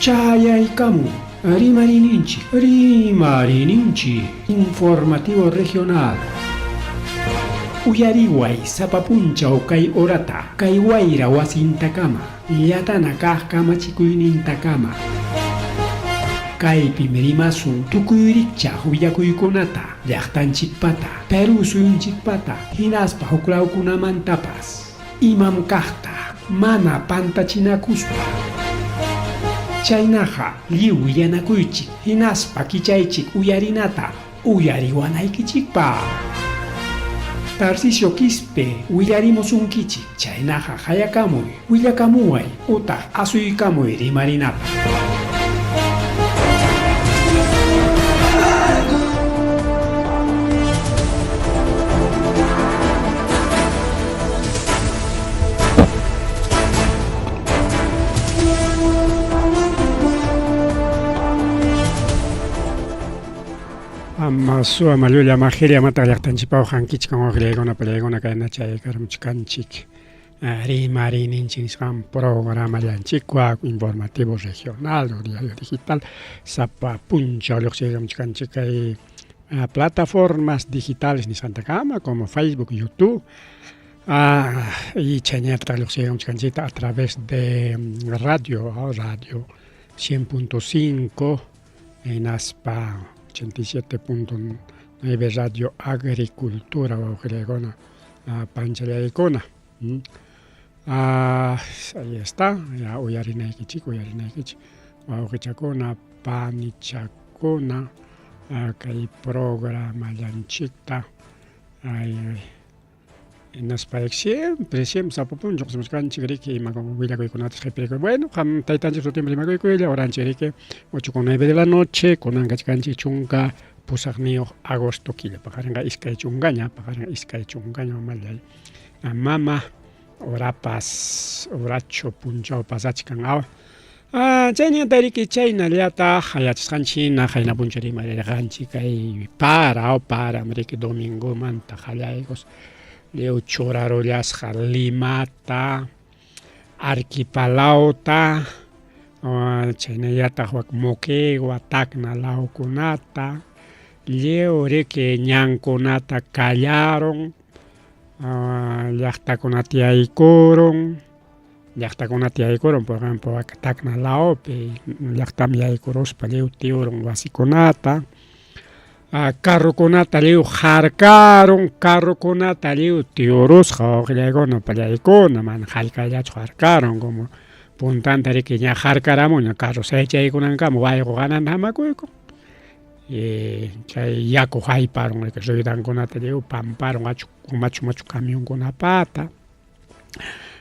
Chayaykamun Rimarininchik, Rimarininchik, Informativo Regional. Uyariway sapa punchaw kay horata, kay wayra wasintakama, llatana kaq kamachikuynintakama. Kaypim rimasun tukuy rikchaq willakuykunata, llaqtanchikpata, Perú suyunchikpata, hinaspa huklawkunamantapas. Imam kaqta mana pantachinakuspa. Chaynaqa lliw willanakuychik hinaspa kichaychik uyarinata uyariwanaykichikpaq. Tarcisio Quispe willarimusunkichik, chaynaqa qayakamuy, willakamuway utaq asuykamuy rimarinapaq. Ama suwa mallulla majiria mata llaqtanchikpaw hankichkan waqllaykuna pallaykuna kayna chaykarmuchkanchik rimariyninchik nisqan programallanchikwa informativo regional diario digital sapa punchaw lluqsiykamuchkanchik kay plataformas digitales nisqantakama como Facebook, YouTube y chayñataq lluqsiykamuchkanchikta a través de radio, radio 100.5 hinaspa 87.9 Radio Agricultura wawqillaykuna panchallaykuna. Ahí está, ya uyarinaykichik, uyarinaykichik wawqichakuna, panichakuna kay programallanchikta ay hinaspa siempre siempre sapa punchaw lluqsimuchkanchik riki ima willakuykunata qhipirikuy bueno qam taytanchik sutinpi rimakuykulla horanchik riki ocho con nueve de la noche kunan kachkanchik chunka pusaqniyuq agosto killa paqarinqa iskay chunkaña paqarinqa iskay chunkaña mamallay mama horapas horachu punchaw pasachkan aw chayninta riki chaynallataq yachasqanchik hina qayna punchaw rimarirqanchik kay para param riki domingomanta qallaykus lliw churarullasqa Limata Arquipalawta chaynallataq wak Moquegua Tacna lawkunata lliw riki ñankunata kallarun llaqtakunata yaykurun, llaqtakunata yaykurun por ejemplo wak Tacna lawpi llaqtaman yaykuruspa lliw tiyurun wasikunata, carrokunata lliw harkarun, carrokunata lliw tiyurusqa wawqillaykuna pallaykuna mana hallkallachu harkarun como puntanta riki ña harkaramunña carro saychaykunankama wayqu hananta hamakuykun. Chay yaku hayparun ruedankunata lliw pamparun achu machu machu camionkunapata.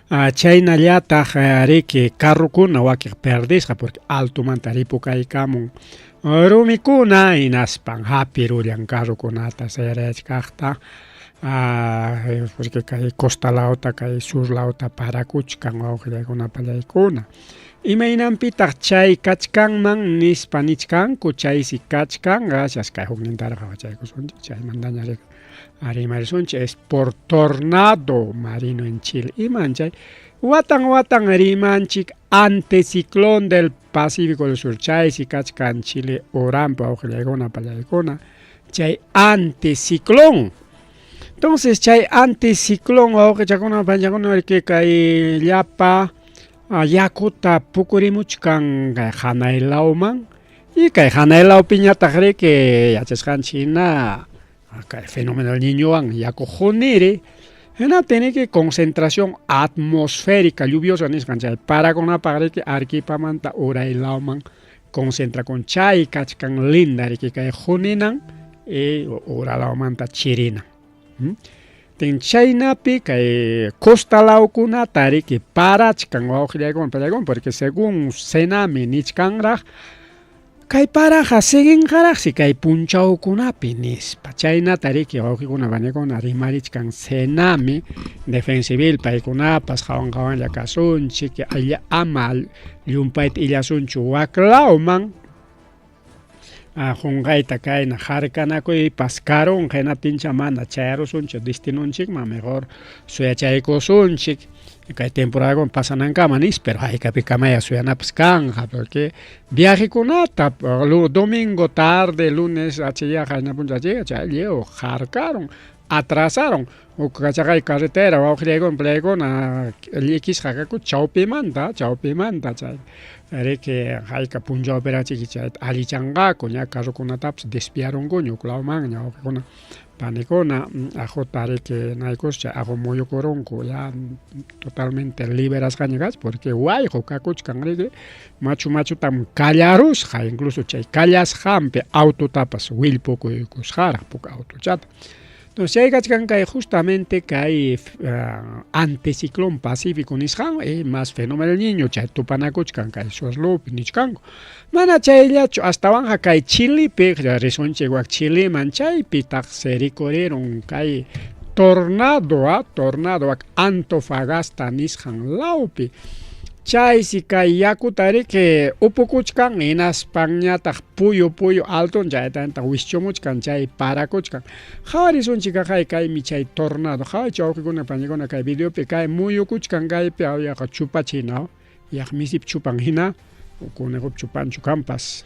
Chaynallataq riki carrokuna wakiq perdisqa porque altomanta ripukaykamun rumikuna hinaspan hapirullan carrokunata sayarayachkaqta porque kay costa lawta kay sur lawta parakuchkan wawqillaykuna pallaykuna. Imaynanpitaq chay kachkanman nispa nichkanku, chaysi kachkan, gracias kay huknintaraq qawachaykusunchik, chaymantaña rimarisunchik, es por tornado marino en Chile. Iman chay? Watan watan rimanchik anticiclón del Pacífico del Sur, chaysi kachkan Chile uranpi wawqillaykuna pallaykuna, chay anticiclón. Entonces chay anticiclón wawqichakuna panchakuna kay llapa Yakuta pukurimuchkan kay hanay lawman y kay hanay lawpiñataq riki yachasqanchik hina kay fenómeno del niñowan yaku quniri hinaptin riki concentración atmosférica lluviosa nisqan chay parakunapaq riki Arequipamanta uray lawman concentrakun chay kachkan linda riki kay quninan y ura lawmanta chirinan. Tin chaynapi kay costa lawkunata riki parachkan wawqillaykuna pallaykuna porque según Senami nichkanraq Kay paraqa siguinqaraqsi kay punchawkunapi nispa. Chaynata riki wawqikuna panikuna rimarichkan Senami, Defensa Civil paykunapas qawan qawanlla kasunchik, ama llumpayta illasunchu waklawman. Qunqayta kayna harkanakuypas karunqa hinaptincha mana chayarusunchu destinonchikman mejor suyachaykusunchik kay temporadakuna pasanankama nispa pero haykapikamaya suyanapas kanqa porque viajekunata domingo tarde lunes achiyaqa qayna punchaw achiya chay lliw harkarun atrasaron huk kachaqay carretera wawqillaykuna pulaykuna llikisqa kaku chawpimanta chawpimanta chay riki hayka punchawpirachiki chayta allichanqaku ña carrokunatapas desviarunkuña huk lawmanña wawqikuna panikuna aquta riki naykus chay aqu muyukurunku ya totalmente liberasqaña kachkan porque wayqu kakuchkan riki machu machutam kallarusqa incluso chay kallasqanpi autotapas willpukuykusqaraq puka autochata. Entonces chay kachkan kay justamente kay anticiclón pacífico nisqan y más fenómeno del niño chay tupanakuchkan kay Suerlupi nichkanku. Mana chayllachu astawanqa kay Chilipi risunchik wak Chiliman chaypitaq se rikurirun kay tornado tornado wak Antofagasta nisqan lawpi. Chaysi kay yakuta riki upukuchkan hinaspanñataq puyu puyu alton chaytanta wischumuchkan chay parakuchkan. Qhawarisunchik kaqay kaymi chay tornado. Qhaway wawqikuna pañikuna kay videopi kay muyukuchkan kaypi yaqa chupachina yaq misip chupan hina conejup chupanchu kanpas.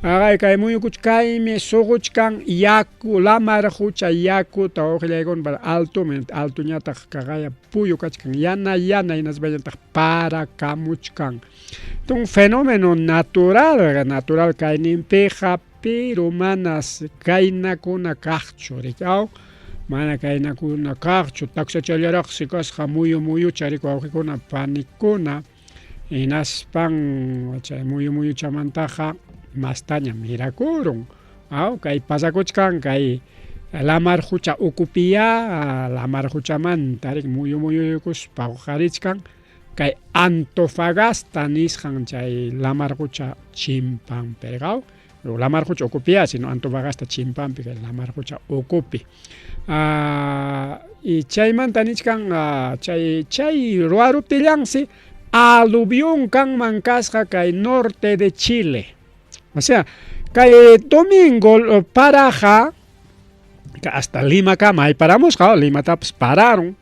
Aqay kay muyukuchkan kaymi suquchkan yaku lamar qucha yakuta wawqillaykuna altomi altoñataq kaqaya puyu kachkan yana yana hinaspañataq parakamuchkan. Un fenómeno natural, natural kayninpiqa pero manas kaynakuna kaqchu riki aw mana kaynakuna kaqchu taksachallaraqsi kasqa muyu muyucha riki wawqikuna panikuna hinaspan chay muyu muyuchamantaqa mastaña mirakurun aw kay pasakuchkan kay lamar qucha ukupiya lamar quchamanta riki muyu muyuykuspa huqarichkan kay Antofagasta nisqan chay lamar qucha chimpanpiqa lamar qucha ukupiya sino Antofagasta chimpanpi kay lamar qucha ukupi. Y chaymanta nichkan chay chay ruwaruptillansi aluvión kanman kasqa kay norte de Chile. O sea, kay domingo paraqa hasta Limakama ayparamusqa Limatapas pararon.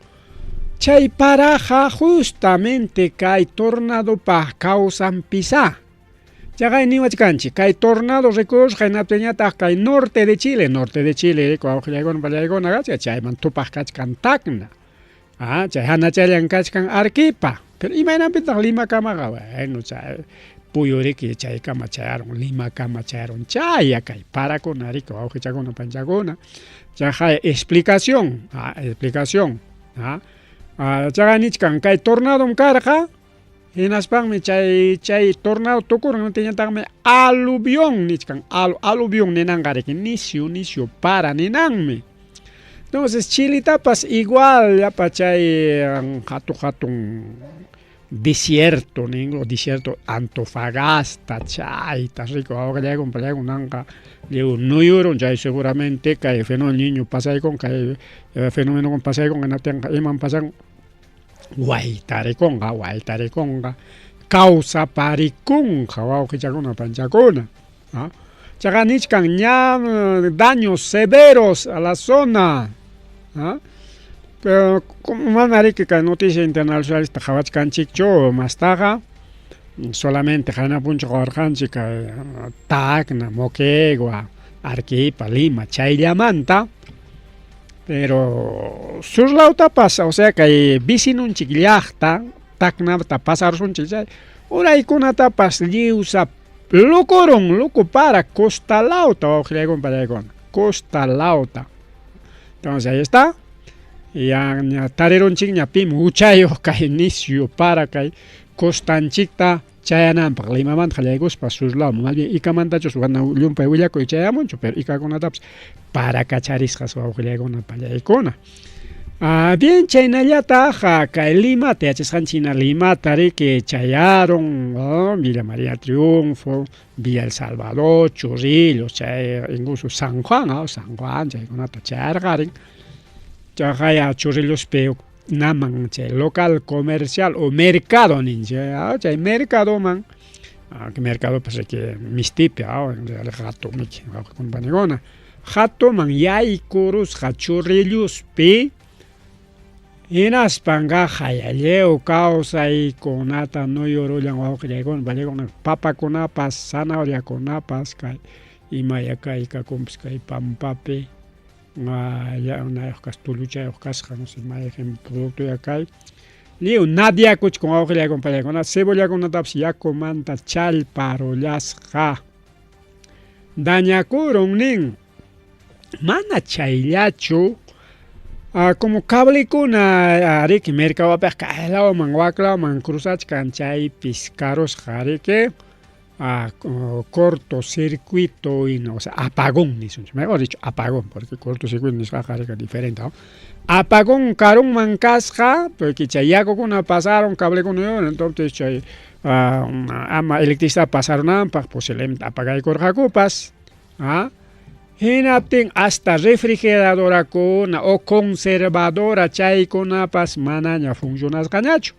Chay paraqa justamente kay tornadopaq kawsanpisa. Chaqay niwachkanchik kay tornado rikurusqa hinaptinñataq kay norte de Chile, wawqillaykuna pallaykuna kachkan chayman tupaq kachkan Tacna. Chay hanachallan kachkan Arequipa. Pero imaynanpitaq Limakamaqa bueno chay puyu riki chaykama chayarun Limakama chayarun chaya kay parakuna riki wawqichakuna panchakuna. Chaqay explicación, explicación. Chaqay nichkan kay tornadom karqa hinaspanmi chay chay tornado tukurun hinaptinñataqmi aluvión nichkan aluvión ninanqa riki nisyu nisyu para ninanmi. Entonces Chilitapas igual llapa chay hatun hatun desierto ningo desierto Antofagasta chayta rico wawqillaykuna pallaykunanqa lliw nuyurun chay seguramente kay fenómeno niño pasaykun kay fenómeno pasaykun hinaptinqa imam pasan waytarikunqa waytarikunqa kawsaparikunqa wawqichakuna panchakuna. Chaqa nichkan ña daños severos a la zona. Pero mana riki kay noticia internacionalista qhawachkanchikchu mastaqa solamente qayna punchaw qawarqanchik kay Tacna, Moquegua, Arequipa, Lima chayllamanta. Pero sur lawtapas o sea kay vecinunchik llaqta Tacnata pasarusunchik chay uraykunatapas lliwsa lukurun luku para costa lawta wawqillaykuna pallaykuna costa lawta. Entonces ahí está. Ya ña tarirunchikña pim huchayuq kay nisyu para kay costanchikta chayananpaq Limamanta qallaykuspa sur lawman más bien Icamantachus mana llumpay willakuy chayamunchu pero Icakunatapas parakacharisqas wawqillaykuna pallaykuna. Ah, bien, chaynallataq kay Limata yachasqanchik hina Limata riki chayarun oh, Villa María Triunfo, Villa El Salvador, Chorrillos, chay incluso San Juan, oh, San Juan chaykunata chayarqarin. Chaqaya Chorrillospi naman chay local comercial o mercado ninchik, ah, chay mercadoman, ah, mercadopas riki mistipi, ah, en realidad hatunmiki wawqikuna panikuna, hatuman yaykurusqa Chorrillospi hinaspanqa lliw kawsaykunata nuyurullan wawqillaykuna panikuna, papakunapas, zanahoriakunapas kay imaya kay kakunpas kay pampapi unayuq kasqa tulluchayuq kasqa no sé mayqin productoya kay lliw nadiakuchkan wawqillaykuna panikuna, cebollakunatapas yakumanta challparullasqa dañakurun nin. Mana chayllachu, como cablekuna riki mercadopiqa kaylawman waklawman cruzachkan chaypis karusqa riki cortocircuito y no, o sea, apagón nisunchik, mejor dicho, apagón, porque cortocircuito nisqaqa riki diferente, ¿no? Apagón karunman kasqa, porque chay yakukuna pasaron, cablekuna, entonces chay ama electricidad pasarunanpaq posiblemente apagaykurqakupas, ¿ah? Hinaptin hasta refrigeradorakuna o conservadora chaykunapas manaña funcionasqañachu.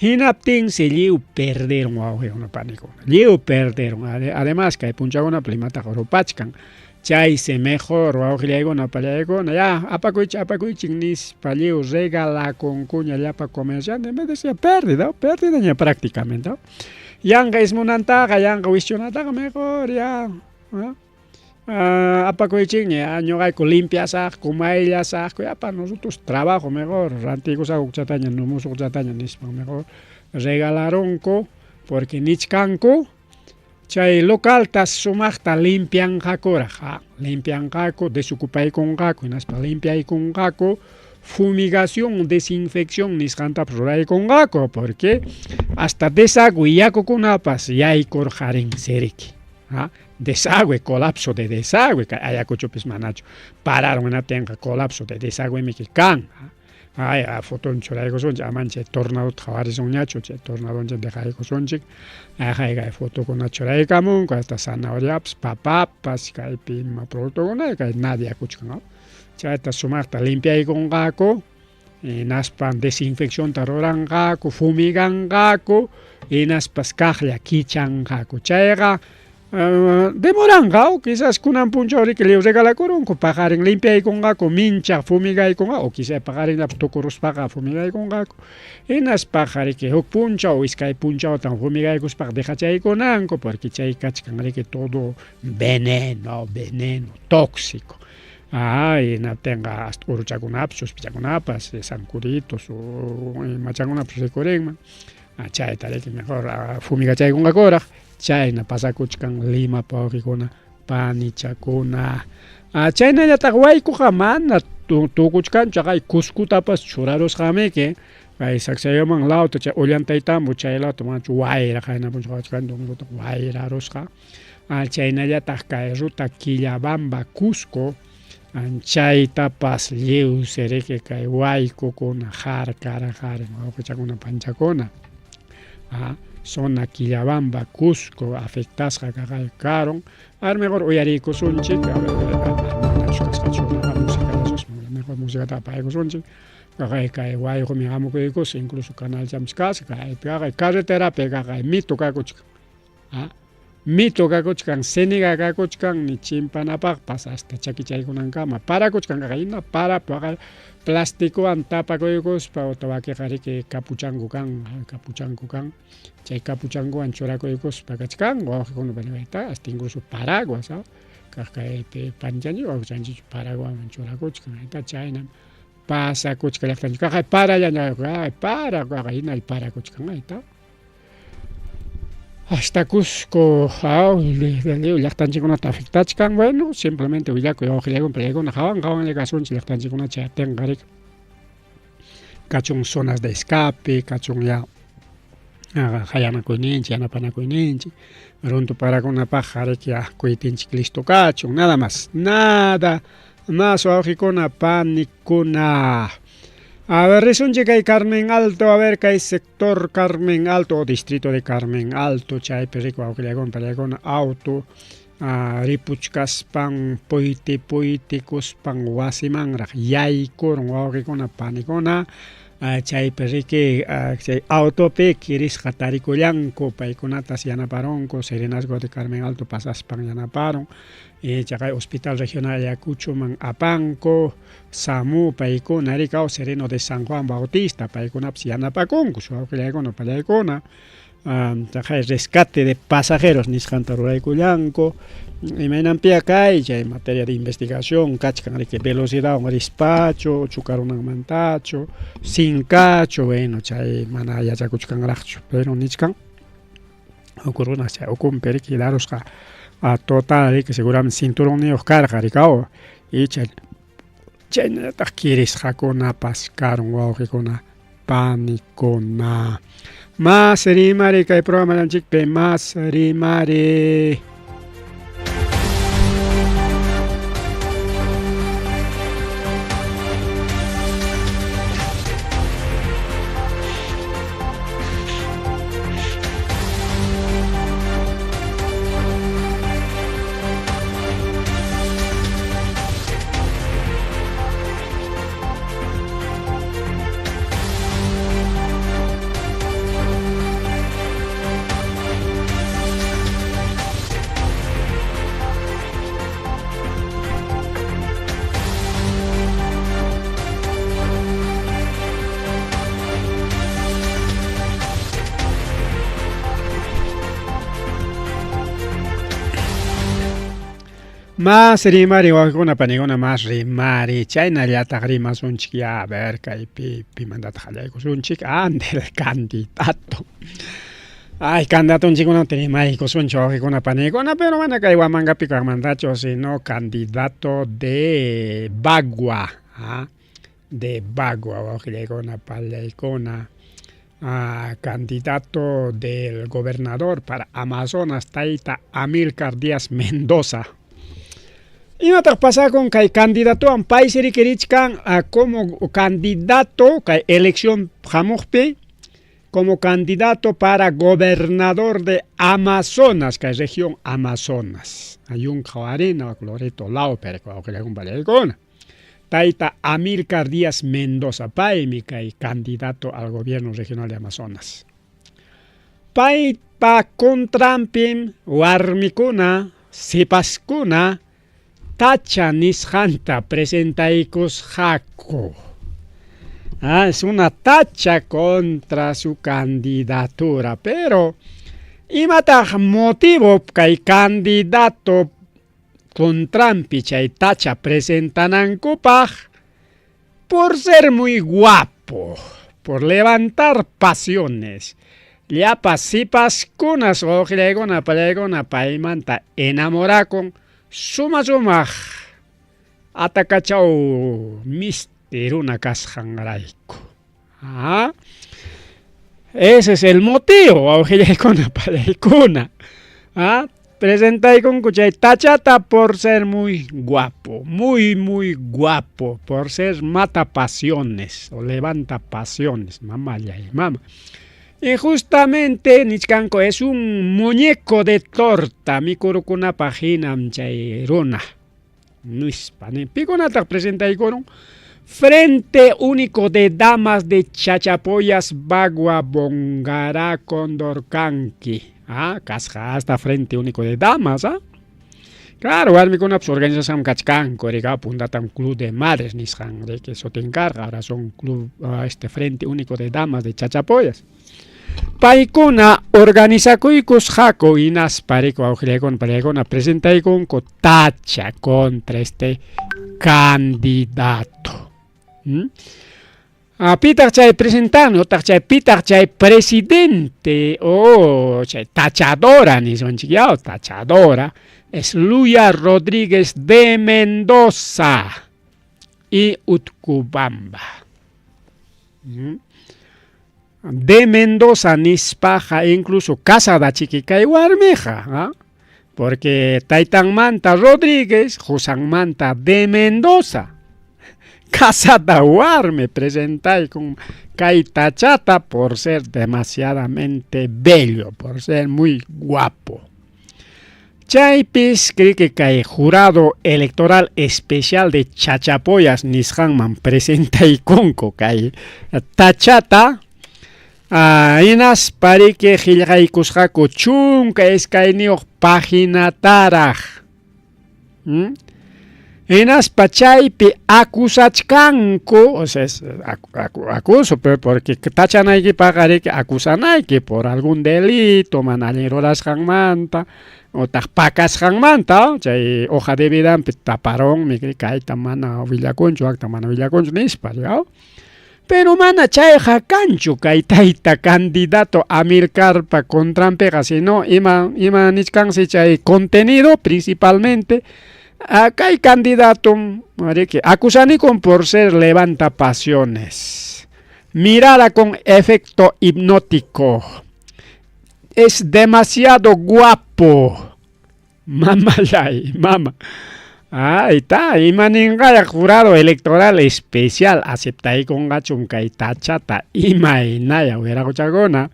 Hinaptinsi lliw perderon wawqikuna panikuna, lliw perderon. Además kay punchawkunapi Limataqa rupachkan. Chaysi mejor wawqillaykuna pallaykuna ya apakuychik apakuychik nispa lliw regalakunkuña llapa comerciante en vez de ser pérdida, pérdida prácticamente. Yanqa ismunantaqa, yanqa wischunataqa mejor ya. ¿No? Apakuychikña ñuqayku limpiasaqku, mayllasaqku, ya para nosotros trabajo mejor, rantikusaqku chataña, musuq chataña nispa mejor regalarunku porque nichkanku chay localta sumaqta limpianqakuraq, limpianqaku, desocupaykunqaku, hinaspa limpiaykunqaku, fumigación, desinfección nisqantapas ruraykunqaku porque hasta desagüe yakukunapas yaykurqarinsi riki. Desagüe, colapso de desagüe, Ayacuchopis manachu pararon hinaptinqa colapso de desagüe miki kan. Ay, foton churaykusunchik, aman chay tornadota qhawarisunñachu, chay tornadonchik dejaykusunchik. Ajay kay fotokuna churaykamunku, hasta zanahoriapas, papapas, kaypi ima productokuna kay nadiakuchkan, ¿no? Chayta sumaqta limpiaykunqaku, hinaspa desinfeccionta ruranqaku, fumiganqaku, hinaspas kaqlla kichanqaku. Chayqa demoranqa, o quizás kunan punchaw riki lliw regalakurunku, paqarin limpiaykunqaku, mincha fumigaykunqa, o quizás paqarinllapas tukuruspaqa fumigaykunqaku. Hinaspaqa riki huk punchaw, iskay punchawtan fumigaykuspaqa dejachaykunanku, porque chay kachkan riki todo veneno, veneno, tóxico. Ay, hinaptinqa hasta uruchakunapas, chuspichakunapas, zancuditos o imachakunapas rikurinman. Chayta riki mejor fumigachaykunqakuraq. Chayna pasakuchkan Limapa wawqikuna panichakuna. Chaynallataq waykuqa mana tukuchkanchu, chaqay Cuscotapas churarusqamiki kay Sacsayhuamán lawta chay Ollantaytambo chay lawta manachu wayra qayna punchaw qawachkan domingota wayrarusqa. Chaynallataq kay ruta Quillabamba Cusco chaytapas lliwsi riki kay waykukuna harkaraqarin wawqichakuna panchakuna. Zona Quillabamba Cusco afectasqa kaqay karun. A ver, mejor uyariykusunchik, a ver, manachus kasqachu música, mejor musicata apaykusunchik. Kaqay kay wayqumi hamukuykus, incluso canalchamis kasqa, kaypi carreterapi kaqay mito kakuchkan. Mito kakuchkan, ceniga kakuchkan, ni chimpanapaqpas hasta chakichaykunankama parakuchkan kaqay hina para plastikuwan tapakuykuspa utaq wakiqa riki kapuchanku kan, kapuchanku kan, chay kapuchankuwan churakuykuspa kachkanku wawqikuna panikuna, hasta incluso paraguas, kaq kaypi panichanchik wawqichanchik paraguaman churakuchkan, chaynam pasakuchkan llaqtanchik kaqay parallaña para kaqay hinalla parakuchkan ayta. Hasta Cusco, llaqtanchikkunata afectachkan, bueno, simplemente willakuy wawqillaykuna pallaykuna qawan qawanlla kasunchik llaqtanchikkuna chayaptinqa riki. Kachun zonas de escape, kachun ya hayanakuyninchik, yanapanakuyninchik, runtu parakunapaqqa riki kuytinchik listo kachun, nada más, nada más wawqikuna panikuna. A ver, risunchik kay Carmen Alto, a ver, kay sector Carmen Alto o distrito de Carmen Alto, chaypi riku wawqillaykuna pallaykuna auto ripuchkaspan puyti puytikuspan wasimanraq yaykurun wawqikuna panikuna chaypi riki chay autopi kirisqa tarikullanku paykunatas yanaparunku Serenazgo de Carmen Alto pasaspan yanaparun chaqay Hospital Regional Ayacuchoman apanku SAMU paykuna rikaw Sereno de San Juan Bautista paykunapas yanapakunku wawqillaykuna pallaykuna chaqay rescate de pasajeros nisqanta ruraykullanku imaynanpiya kay chay materia de investigación kachkan riki velocidadwan rispachu chukarunanmantachu sinkachu bueno chay mana yachakuchkanraqchu pero nichkan huk runas chay ukunpi riki darusqa total riki seguramente cinturonniyuq karqa rikaw y chay chaynallataq kirisqakunapas karun wawqikuna panikuna. Mas rimari kay programallanchikpi mas rimari. Mas rimari wawqikuna panikuna mas rimari chaynallataq rimasunchik ya a ver kaypi pimantataq qallaykusunchik del candidato. Ay candidatonchikkunata rimaykusunchik wawqikuna panikuna pero mana kay Huamangapi kaqmantachu sino candidato de Bagua de Bagua wawqillaykuna pallaykuna candidato del gobernador para Amazonas tayta Amílcar Díaz Mendoza. Imataq pasakun kay candidatowan paysi riki richkan como candidato kay elección hamuqpi como candidato para gobernador de Amazonas, kay región Amazonas. Yunka Huarina, Loreto Lauper, wawqillaykuna pallaykuna. Tayta Amílcar Díaz Mendoza, paymi kay candidato al gobierno regional de Amazonas. Paypa contranpim warmikuna, sipaskuna tacha nisqanta presentaykusqaku. Es una tacha contra su candidatura, pero imataq motivo kay candidato contranpi chay tacha presentanankupaq? Por ser muy guapo, por levantar pasiones. Llapa sipaskunas wawqillaykuna pallaykuna paymanta enamorakun suma sumaq atakachaw misti runa kasqanrayku. Ese es el motivo, wawqillaykuna pallaykuna. Presentaykunku chay tachata por ser muy guapo, muy muy guapo, por ser mata pasiones o levanta pasiones, mamalla y mama. Y justamente nichkanku es un muñeco de torta, mikurukunapaq hinam chay runa. Nispa, pikunataq presentaykurun? Frente Único de Damas de Chachapoyas, Bagua, Bongará, Condorcanqui. Kasqa hasta Frente Único de Damas, Claro, warmikunapas organización kachkanku, rika puntatam Club de Madres nisqan, riki sutin karqa, ahora son club, este Frente Único de Damas de Chachapoyas. Paykuna organizakuykusqaku hinaspa riki wawqillaykuna pallaykuna presentaykunku tacha contra este candidato. Pitaq chay presentan utaq chay pitaq chay presidente o chay tachadora nisunchik yaw, tachadora es Luya Rodríguez de Mendoza y Utcubamba. De Mendoza nispaqa incluso casada chiki kay warmiqa, porque taytanmanta Rodríguez, qusanmanta de Mendoza. Casada warmi presentaykun kay tachata por ser demasiadamente bello, por ser muy guapo. Chaypis cree que kay jurado electoral especial de Chachapoyas nisqanman presentaykunku kay tachata. Hinaspa riki qillqaykusqaku 12 paginataraq. Hinaspa chaypi acusachkanku, o sea, es acuso, pero porque tachanaykipaqqa riki acusanayki por algún delito, mana allin rurasqanmanta, otaq pakasqanmanta, chay hoja de vidanpi taparonmi, kayta mana willakunchu, wakta mana willakunchu nispa, ¿ya? Pero mana chayqa kanchu kay tayta candidato Amilcarpa contranpiqa, sino ima nichkansi chay contenido principalmente kay candidato riki acusanikun por ser levanta pasiones, mirada con efecto hipnótico, es demasiado guapo, mamalay, mama. Ahí está, ima ninqaya jurado electoral especial aceptaykunqachum kay tachata imaynaya wiraquchakuna,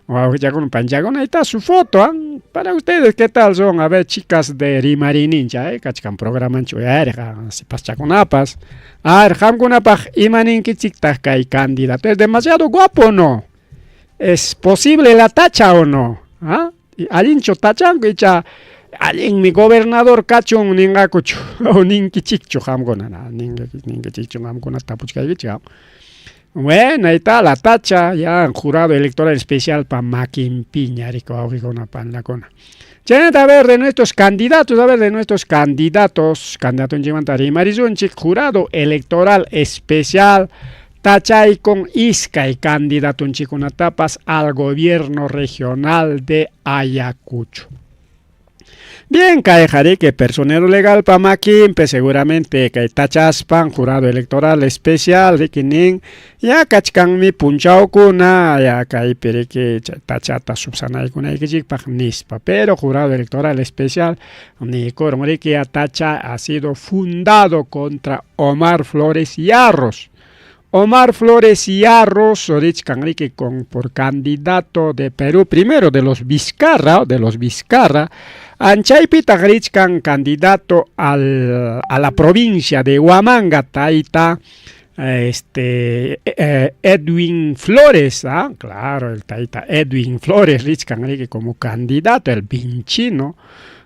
wawqichakuna, panchakuna, ahí está su foto, ¿ah? Para ustedes, ¿qué tal son? A ver, chicas de Rimarinincha, kachkan programanchu uyariqa, sipaschakunapas. A ver, qamkunapaq ima ninkichiktaq kay candidato, ¿es demasiado guapo o no? ¿Es posible la tacha o no? ¿Ah? Allinchu tachanku icha allinmi gobernador kachun ninqakuchu o ninkichikchu qamkuna, ninkichikchu qamkuna tapuchkaykichik. Bueno, ahí está la tacha, ya jurado electoral especial pa makinpiña, riki wawqikuna panlakuna. Chaynata, a ver, de nuestros candidatos, a ver, de nuestros candidatos, candidatonchikmanta rimarisunchik, jurado electoral especial tachaykun iskay candidatonchikunatapas al gobierno regional de Ayacucho. Bien, kayqa riki personero legal pa makinpi seguramente kay tachaspan jurado electoral especial riki nin ya kachkanmi punchawkuna ya kaypi riki tachata subsanaykunaykichikpaq nispa, pero jurado electoral especial niykurun riki ya tacha ha sido fundado contra Omar Flores Yarros. Omar Flores Yarros richkan riki con por candidato de Perú, primero de los Vizcarra, anchaypitaq richkan candidato a la provincia de Huamanga, tayta Edwin Flores, ¿ah? Claro, el tayta Edwin Flores richkan riki como candidato, el vinchino,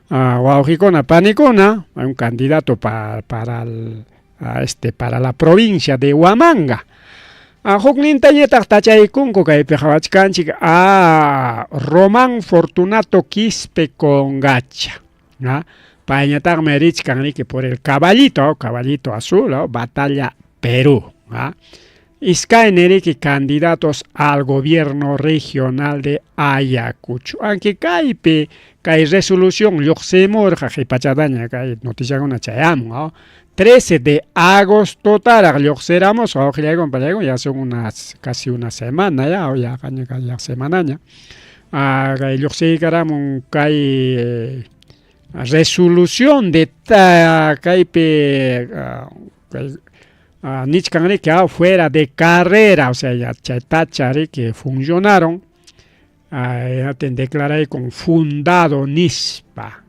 wawqikuna panikuna, un candidato para la provincia de Huamanga. Huknintañataq tachaykunku kaypi qhawachkanchik a Román Fortunato Quispe Congacha. Payñataqmi richkan riki por el caballito, caballito azul, ¿no? Batalla Perú. Iskaynin riki candidatos al gobierno regional de Ayacucho. Aunque kaypi kay resolución lluqsimurqa qhipachataña kay noticiakuna chayamun, ¿no? 13 de agosto taraq lluqsiramus wawqillaykuna pallaykuna, ya son casi una semana ya, o ya ya semanaña. Kay lluqsiykaramun kay resolución de kaypi kay nichkan riki fuera de carrera, o sea, ya chay tacha riki funcionaron, declaray con fundado nispa.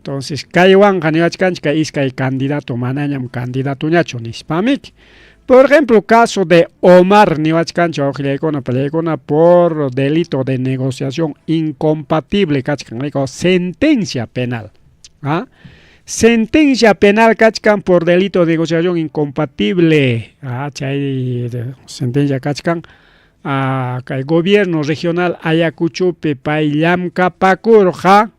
Entonces, kaywanqa niwachkanchik kay iskay candidato manañam candidatoñachu nispamiki. Por ejemplo, caso de Omar niwachkanchik wawqillaykuna pallaykuna por delito de negociación incompatible kachkan riki sentencia penal. ¿Ah? Sentencia penal kachkan por delito de negociación incompatible. Chay sentencia kachkan. Kay gobierno regional Ayacuchopi pay llamkapakurqa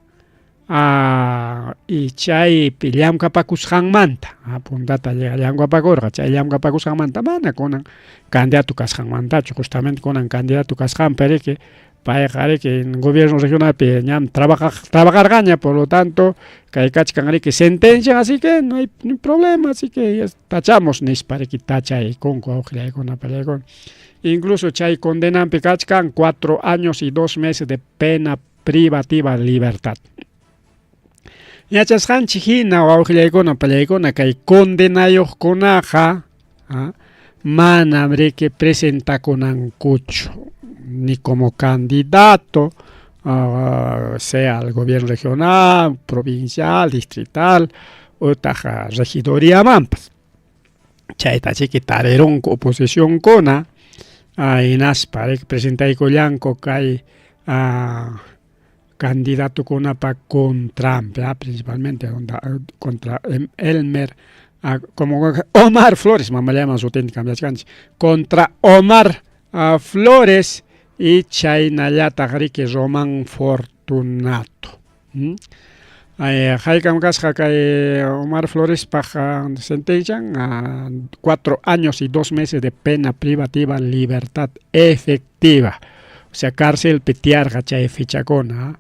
y chaypi llamkapakusqanmanta, puntata llamkapakurqa, chay llamkapakusqanmanta mana kunan candidato kasqanmantachu, justamente kunan candidato kasqanpi riki payqa riki gobierno regionalpi ñam trabajarqaña, por lo tanto kay kachkan riki sentencia, así que no hay ni problema, así que tachamos nispa riki tachaykunku wawqillaykuna pallaykuna. Incluso chay condenanpi kachkan 4 años y 2 meses de pena privativa de libertad. Yachasqanchik hina wawqillaykuna pallaykuna kay condenayuqkunaqa Manam riki presentakunankuchu ni como candidato, sea al gobierno regional, provincial, distrital utaq regidoriamanpas. Chayta chiki tarirunku oposicionkuna, hinaspa riki presentaykullanku kay candidatokunapa contranpi, principalmente contra Elmer, como Omar Flores, mamallaman sutinta cambiachkanchik, contra Omar Flores y chaynallataq riki Román Fortunato. Haykam kasqa kay Omar Florespaq sentencian? 4 años y 2 meses de pena privativa libertad efectiva. O sea, cárcelpi tiyarqa chay fechakuna.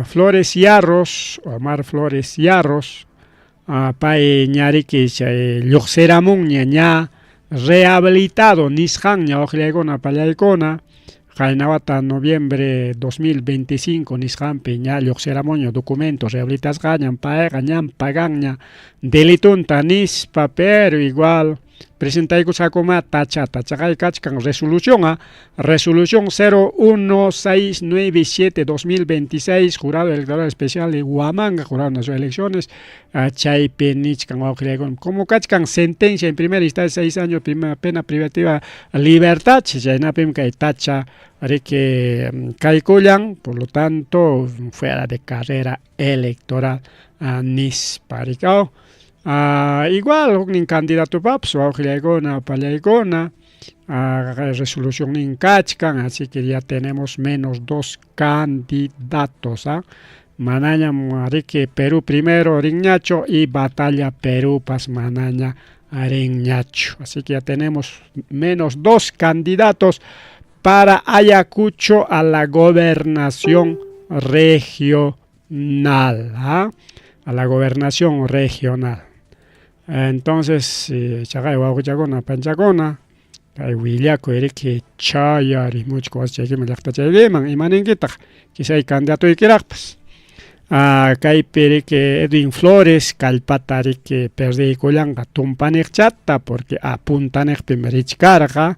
Flores Yarros, Omar Flores Yarros, pay ñariki chay lluqsiramunña ña rehabilitado nisqanña waqllaykuna pallaykuna, qayna wata noviembre 2025 nisqanpi ña lluqsiramunña documento rehabilitasqañam payqa ñam paganña delitunta nispa, pero igual presentaykusqakuma tachata chaqay kachkan resolución resolución 01697 2026 Jurado Electoral Especial de Huamanga, Jurado Nacional de Elecciones, chaypi nichkan wawqillaykuna como kachkan sentencia en primera instancia 6 años primera pena privativa libertad, chaynapim kay tacha riki kaykullan, por lo tanto fuera de carrera electoral nispa rikaw. Igual huknin candidatopapas wawqillaykuna pallaykuna resolucionnin kachkan, así que ya tenemos menos 2 candidatos. Manañam riki Perú Primero rinñachu y Batalla Perúpas manaña rinñachu. Así que ya tenemos menos 2 candidatos para Ayacucho a la gobernación regional. A la gobernación regional. Entonces, chaqay wawqichakuna panchakuna, kay willakuy riki chayarimuchku wasichaykiman llaqtachaykiman, imaninkitaq kisay candidatoykiraqpas. Kaypi riki Edwin Flores kallpata riki perdiykullanqa tumpaniqchata porque apuntaniqpim richkarqa.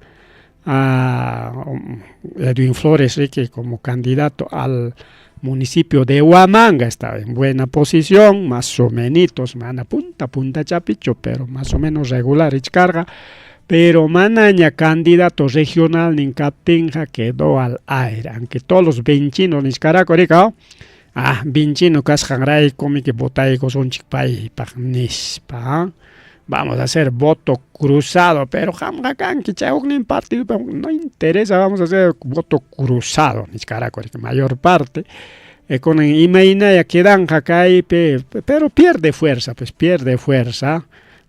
Edwin Flores riki como candidato al municipio de Huamanga estaba en buena posición, más o menos, mana punta punta chapicho, pero más o menos regular richkarqa, pero manaña candidato regional nin kaptinqa quedó al aire, aunque todos los vinchinos nichkaraku rika, vinchino kasqanrayku miki votaykusunchik paypaq nispa, Vamos a hacer voto cruzado, pero qamqa kanki chay huknin partido, pero no interesa, vamos a hacer voto cruzado, nichkaraku mayor parte. Kunan imaynaya quedanqa kaypi, pero pierde fuerza, pues pierde fuerza.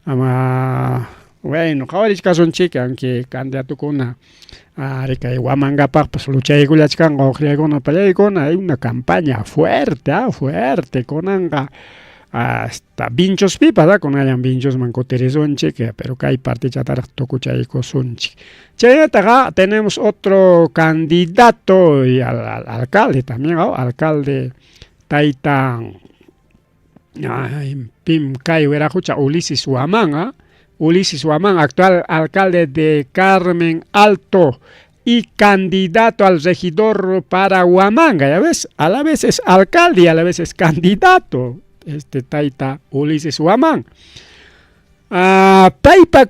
Ama bueno, qhawarichkasunchik, aunque candidatokuna kay Huamangapaqpas luchaykullachkanqa waqllaykuna pallaykuna, hay una campaña fuerte, fuerte, kunanqa hasta Vinchospipas, kunallan Vinchosman kutirisunchik, pero kay partichataraq tukuchaykusunchik. Chaynataqa tenemos otro candidato y al alcalde también, alcalde tayta pim kay wiraqucha Ulises Huamán, Ulises Huamán, actual alcalde de Carmen Alto y candidato al regidor para Huamanga, ya ves, a la vez es alcalde y a la vez es candidato, este tayta Ulises Huamán. Paypa